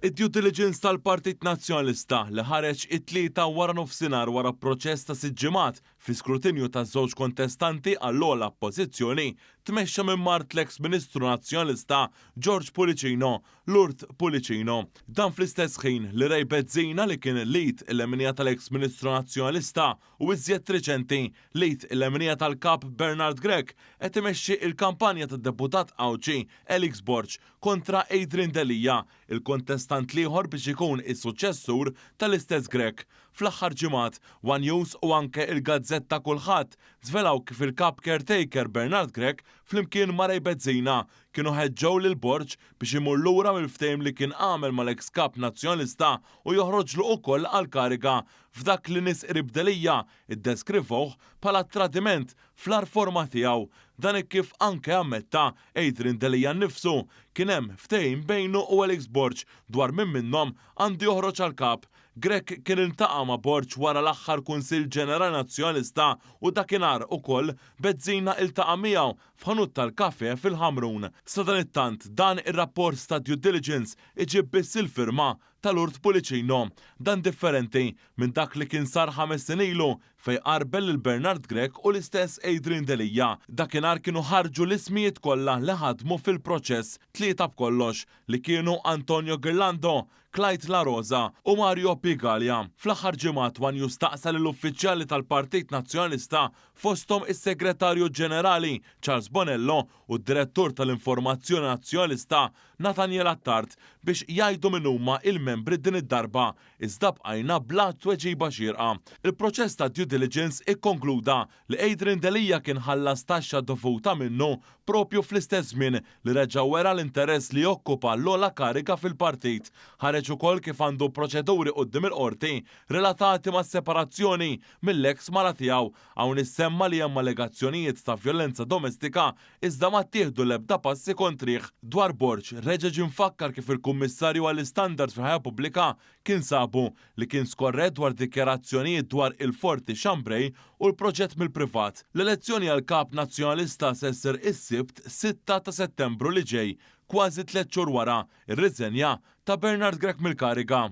Id-due diligence tal-Partit Nazzjonalista li ħareġ it-Tlieta waranofsinhar wara proċess ta' sitt ġimgħat fi skrutinju ta' żewġ kontestanti għall-ogħla pożizzjoni tmexxa minn mart l-eks Ministru Nazzjonalista George Pullicino, Lourdes Pullicino. Dan fl-istess ħin li Ray Bezzina li kien l-id il-leminija tal-eks Ministru Nazzjonalista u iżjed riċenti l-id il-leminija tal-Kap Bernard Grech qed imexxi l-kampanja tad-Deputat Għawdxi Alex Borg kontra Adrian Delia, il-kontestant l-ieħor biex ikun is-suċċessur tal-istess Grech. Fl-aħħar ġimgħat, one News u anke il-gazzetta Kullħadd żvelaw kif il-Kap caretaker Bernard Grech flimkien ma' Ray Bezzina kienu ħeġġew lil Borg biex imur lura mill-ftehim li kien għamel mal-eks Kap Nazzjonalista u joħroġlu ukoll għall-kariga f'dak li nies qrib Delia iddeskrivewh bħala tradiment fl-agħar forma tiegħu. Dan hekk kif anke ammetta Adrian Delia nnifsu, kien hemm ftehim bejnu u Alex Borg dwar min minnhom għandu joħroġ għal kap. Grech kien iltaqa' ma' Borg wara l-aħħar Kunsill Ġenerali Nazzjonalista u dakinhar ukoll Bezzina iltaqa' miegħu f'ħanut tal-kafè fil-Ħamrun. Sadanittant, dan ir-rapport ta' due diligence iġib biss il-firma ta' Lourdes Pullicino. Dan differenti minn dak li kien sar 5 snin ilu fejn qarbel lil Bernard Grech u l-istess Adrian Delia. Dakinhar kienu ħarġu l-ismijiet kollha li ħadmu fil-proċess, tlieta b'kollox, li kienu Antonio Ghirlando, Clyde La Rosa u Mario Pigalia. Fl-aħħar ġimgħat One News staqsa lill-uffiċjali tal-Partit Nazzjonalista fosthom is-Segretarju Ġenerali Charles Bonello u d-Direttur tal-Informazzjoni Nazzjonalista Nathaniel Attard biex jgħidu min huma il-membri din id-darba, iżda bqajna bla tweġiba xierqa. Il-proċess ta' due diligence ikkonkluda li Adrian Delia kien ħallas taxxa dovuta minnu propju fl-istess żmien li reġa' wera l-interess li jokkupa l-ogħla kariga fil-partit. Ħareġ ukoll kif għandu proċeduri quddiem il-qorti relatati ma' separazzjoni mill-eks mara tiegħu. Hawn issemma li hemm allegazzjonijiet ta' vjolenza domestika iżda ma ttieħdu l-ebda passi kontrih. Dwar Borg, reġa' ġie mfakkar kif il-Kummissarju għall-Istandards fil-Ħajja Pubblika kien sabu li kien skorrett dwar dikjarazzjonijiet dwar il-Forti Chambray u l-proġett mill-privat. L-elezzjoni għal kap nazzjonalista se ssir is-Sibt 6 ta' Settembru li ġej, kważi 3 xhur wara ir-riżenja ta' Bernard Grech mill-kariga.